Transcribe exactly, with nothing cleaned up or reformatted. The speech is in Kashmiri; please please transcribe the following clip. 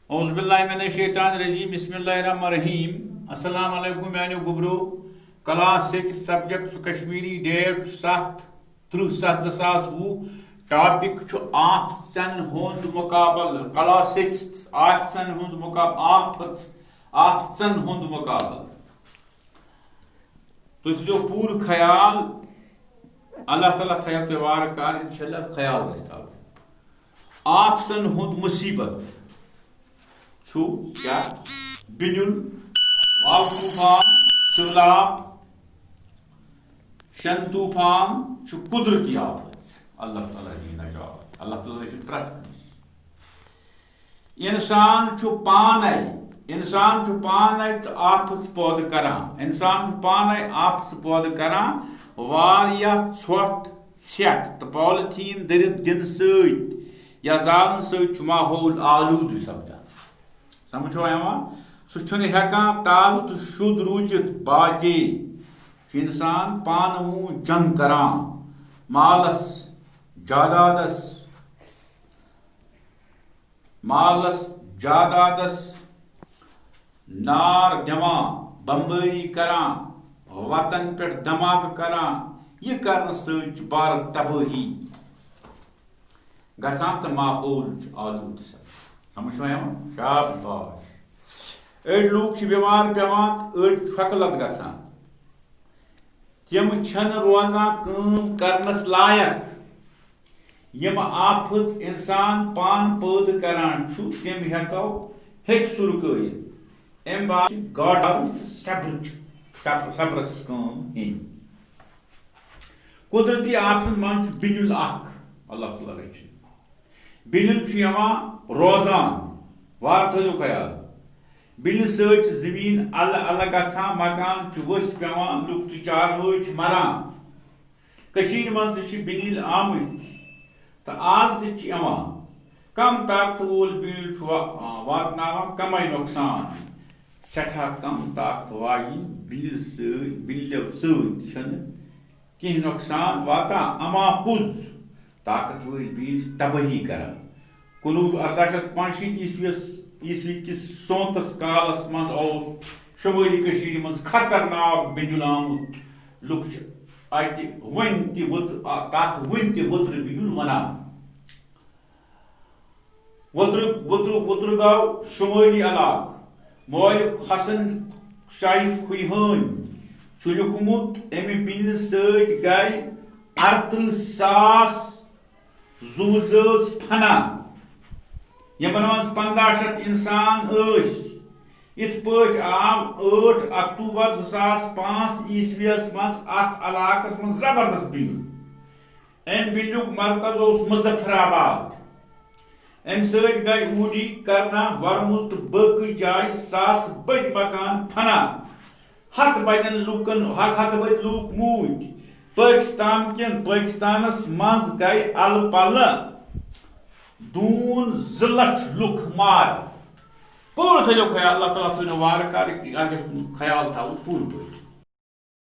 اعوذ باللہ من الشیطان الرجیم، بسم اللہ الرحمن الرحیم۔ السلام علیکم میانیو گوبرو۔ کلاس سکس، سبجیکٹ چھُ کشمیری، ڈیٹ چھُ ستھ ترٕہ ستھ زٕ ساس وُہ۔ ٹاپک چھُ آفژن ہُنٛد مقابلہٕ۔ کلاس سکس، آفژن ہُنٛد مقابلہٕ، آفژ آفژن ہُنٛد مقابلہٕ۔ تُہۍ تھٲیِو پوٗرٕ خیال، اللہ تعالیٰ تھایو تۄہہِ وارٕ کارٕ، انشاءاللہ خیال گژھِ تھاوُن۔ آفژن ہُنٛد مُصیبت چھُ کیٛاہ؟ بِنیُل، واو طوفان، سٔہلاب، شن طوفان چھُ قدرتی آفت۔ اللہ تعالیٰ دِیہِ نجات، اللہ تعالیٰ رٔچھِنۍ پرٛٮ۪تھ کٲنٛسہِ۔ انسان چھُ پانے، انسان چھُ پانے تہٕ آفژ پٲدٕ کران۔ انسان چھُ پانے آفژ پٲدٕ کران۔ واریاہ ژھۄٹھ، ژھٮ۪ٹھ تہٕ پالیتھیٖن دٔرِتھ دِنہٕ سۭتۍ یا زالنہٕ سۭتۍ چھُ ماحول آلوٗدٕ سپدان۔ سمجھ چھوا یِوان؟ سُہ چھُنہٕ ہٮ۪کان تازٕ تہٕ شُد روٗزِتھ۔ باقی چھُ انسان پانہٕ وُن جنگ کران، مالس، جادادس، مالس، جادادس نار دِوان، بمبٲری کران، وطن پٮ۪ٹھ دھماکہٕ کران۔ یہِ کرنہٕ سۭتۍ چھِ بھارت تبٲہی گژھان تہٕ ماحول چھُ آلوٗدٕ سپدان۔ سمجھ چھُوا یِوان؟ شاباش۔ أڑۍ لوٗکھ چھِ بٮ۪مار پٮ۪وان تہٕ أڑۍ چھۄکہٕ لد گژھان۔ تِم چھِنہٕ روزان کٲم کرنس لایق۔ یِم آفژ انسان پانہٕ پٲدٕ کران چھُ، تِم ہٮ۪کو، ہیٚکہِ سُہ رُکٲوِتھ۔ اَمہِ باپتھ چھِ گاڈ تہٕ صبرٕچ، صبر، صبرس کٲم ہیٚنۍ۔ قدرتی آفتن منٛز چھُ بِنیُل اکھ، اللہ تعالیٰ رٔچھِنۍ۔ بِنیُل چھُ یِوان روزان، وارٕ تھٲیِو خیال۔ بِنیُل سۭتۍ چھِ زٔمیٖن الہٕ الہٕ گژھان، مکان چھِ ؤسۍ پٮ۪وان، لُکھ تہٕ چاروٲے چھِ مران۔ کٔشیٖرِ منٛز تہِ چھِ بِنیُل آمٕتۍ تہٕ آز تہِ چھِ یِوان۔ کم طاقتہٕ وول بِنیُل چھُ وا-، واتناوان کمے نۄقصان۔ سٮ۪ٹھاہ کم طاقتہٕ واجِنۍ بِنیُل سۭتۍ، بِنیُلو سۭتۍ چھِنہٕ کینٛہہ نۄقصان واتان، اما پوٚز طاقتور بِنیُل چھِ تبٲہی کران۔ کُنوُہ، ارداہ شیٚتھ پانٛژشیٖتھ عیسویس، عیسوی کِس سونتس کالس منٛز اوس شمٲلی کٔشیٖرِ منٛز خطرناک بِنیُل آمُت۔ لُکھ چھِ اتہِ وُنہِ تہِ وُتر-، آ، تتھ وُنہِ تہِ وُترٕ بِنیُل ونان۔ وُترٕ، وُترٕ، وُترٕ گوٚو شمٲلی علاقہٕ۔ مولوی حسن شاہی کھوہٲنۍ چھُ لیوٗکھمُت، امہِ بِنیُلہِ سۭتۍ گٔے ارترٕہ ساس زُو زٲژ فنا، یِمن منٛز پنٛداہ شیٚتھ انسان ٲسۍ۔ یِتھ پٲٹھۍ آو ٲٹھ اکتوبر زٕ ساس پانٛژھ عیسویس منٛز اتھ علاقس منٛز زبردست بِنیُل۔ امہِ بِنیُک مرکز اوس مظفر آباد۔ امہِ سۭتۍ گٔے اوٗڈی، کرنا، ورمُل تہٕ باقٕے جایہِ ساس بٔدۍ مکان فنا۔ ہتھ بٔدٮ۪ن لوٗکن، ہتھ، ہتھ بٔدۍ لوٗکھ موٗدۍ۔ پٲکستان کٮ۪ن، پٲکستانس منٛز گٔے الہٕ پلہٕ دوٗن زٕ لچھ لُکھ مارٕ۔ پوٗرٕ تھٲیِو خیال، اللہ تعالیٰ سٕنٛدِ وارٕ کارٕ، اَتھ گژھِ خیال تھاوُن پوٗرٕ پٲٹھۍ۔